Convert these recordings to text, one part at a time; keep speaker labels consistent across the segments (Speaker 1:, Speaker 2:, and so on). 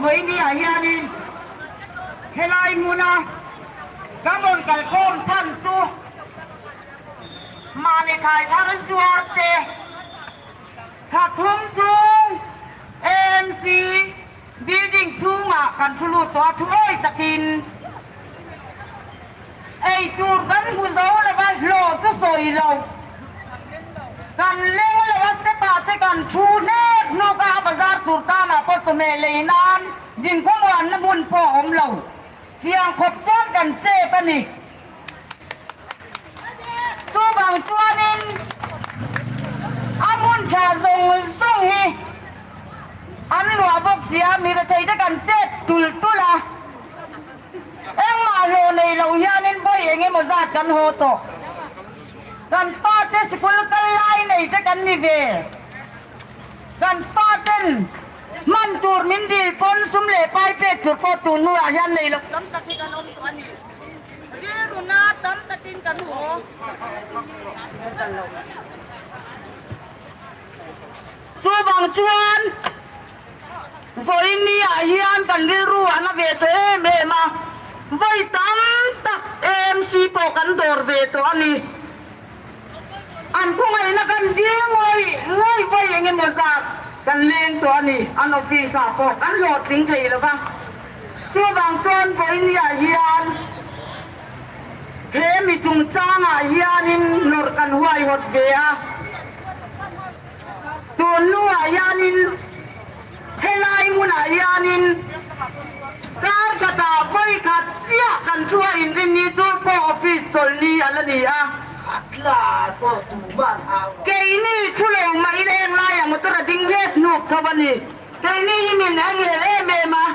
Speaker 1: Vawiini ah hianin helai hmuna kan rawn kalkhawm chhan chu mahni thlai thar zuar te thla thum chung AMC building chhungah kan thu lut tawh a, thu awi takin Ei tur kan hmu zo lo va, hlawh chu sawi lo. Kan leng lo a, step ah te kan thu hlek hnuk a, a bazar tur tanah pawh chawhmeh lei nan dingkhawmuanna hmun pawh a awm lo. Tiang khawp chuan kan chep a ni. Chuvang chuanin a hmun tha zawng zawng hi an luah bawk si a, mi rethei te kan chet tulh tulh a. Engmah hlawh nei lo hianin vawi eng emaw zat kan haw tawh. Kan pa te sikul kal lai nei te kan ni ve. Kan pa ten hman tur min dil pawn sum leh pai pek tur pawh tun hnuah hian nei lo tam tak hi kan awm tawh a ni. Rilru na tam takin kan haw. Chuvang chuan. Vawiin ah hian kan rilru a na ve tawh em em a, vawi tam tak AMC pawh kan dawr ve tawh a ni. An khawngaihna kan dil ngawih ngawih vawi eng emaw zat kan leng tawh a ni, an office ah pawh kan hlawhtling thei lo va. Chuvang chuan vawiin ah hian he mi chungchangah hianin nawrh kan huaihawt ve a. Tun hnuah hianin helai hmunah hianin kar khatah vawi khat chiah kan thu a inrin ni chu pawh office chawlh ni a la ni a. Keini thu lo mah ila eng laiah motor a ding hlep hnup tho a ni. Keini hi min engel em em a,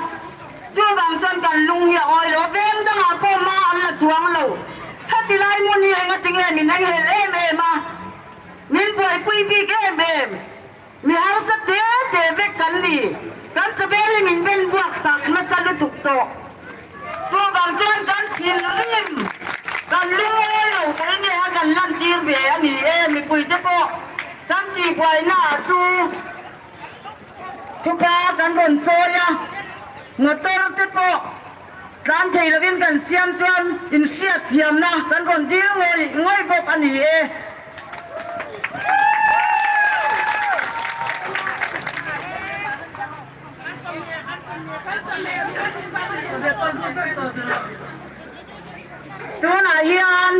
Speaker 1: chuvang chuan kan lung hi a awi lo. Veng dangah pawh hma an la chuang lo. Heti lai hmun hi engatinge min engel em em a? Min buaipui bik em em, mi harsa te te vek kan ni, kan chawbel hi min ben buak sak nasa lutuk tawh. Chuvang chuan kan thinrim, kan lungawi lo te nge a kan lantir ve a ni e, mipuite pawh kan tihbuaina ah chu thupa kan rawn chawi a, motor te pawh Tlan thei lovin kan siam chuan inhriat thiamna kan rawn dil ngawih ngawih bawk a ni e. Tunah hian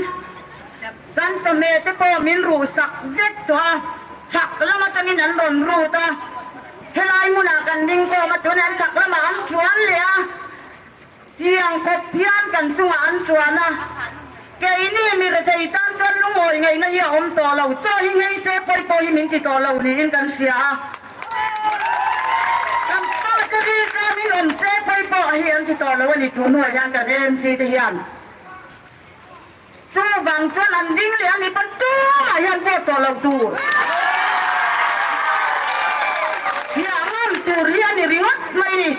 Speaker 1: kan chawhmeh te pawh min ruh sak vek tawh a, chhak lam atangin an rawn rut a, helai hmunah kan ding kawm a, tunah an chhak lamah an chuan leh a. Tiang khawp hian kan chungah an chuan a, keini mi rethei tan chuan lungawi ngaihna hi a awm tawh lo, chaw hi nghei se pawi pawh hi min ti tawh lo niin kan hria a, kan pa te ri tlem in awm se pawi pawh hi an ti tawh lo a ni tun hnuai hian kan AMC te hian chuvang chuan an ding leh a ni pawn tumah hian vote tawh lo tur chhiah ngam tur hi a ni ringawt mai ni.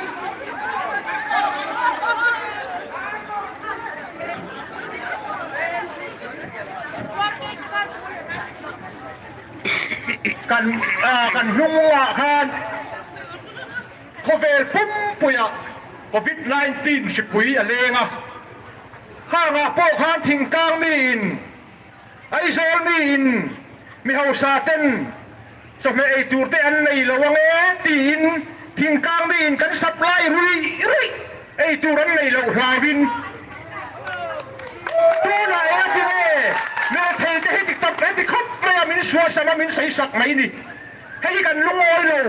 Speaker 2: Kan kan hnungah khan khawvel pumpuiah Covid 19 hripui a leng a. Khangah pawh khan thingtlang miin, Aizawl miin mi hausa ten chawhmeh ei tur te an nei lo ang e tiin thingtlang miin kan supply ruih ruih ei tur an nei loh hlauin tunah eng a ti nge mirethei te hi ti tak he ti khawp mai a min suasam a min sawisak mai ni. Hei hi kan lungawi lo.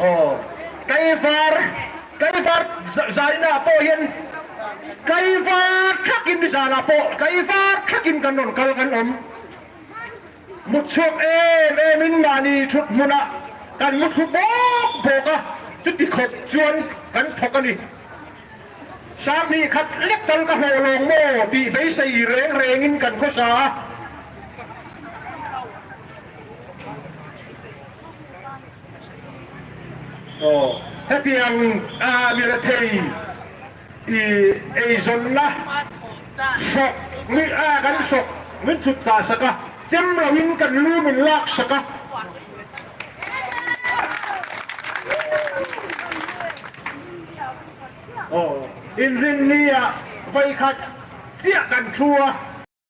Speaker 2: Aw Kaivar Kaivar zaina pawh hian Kaivar thlakin nizanah pawh Kaivar thlakin kan rawn kal kan awm mut chhuak em em in mahni thut hmunah kan mu thu bawk bawk a chuti khawp chuan kan thawk a ni. Sanghnih khat lek tal ka hlawh lawng maw tih beisei reng rengin kan khawsa a. Aw, hetiang a mi rethei i eizawnna. Hrawk mi a kan hrawk min chhut chah sak a, chem loin kan lu min lak sak a. Aw, inrinni ah vawikhat chiah kan thu a.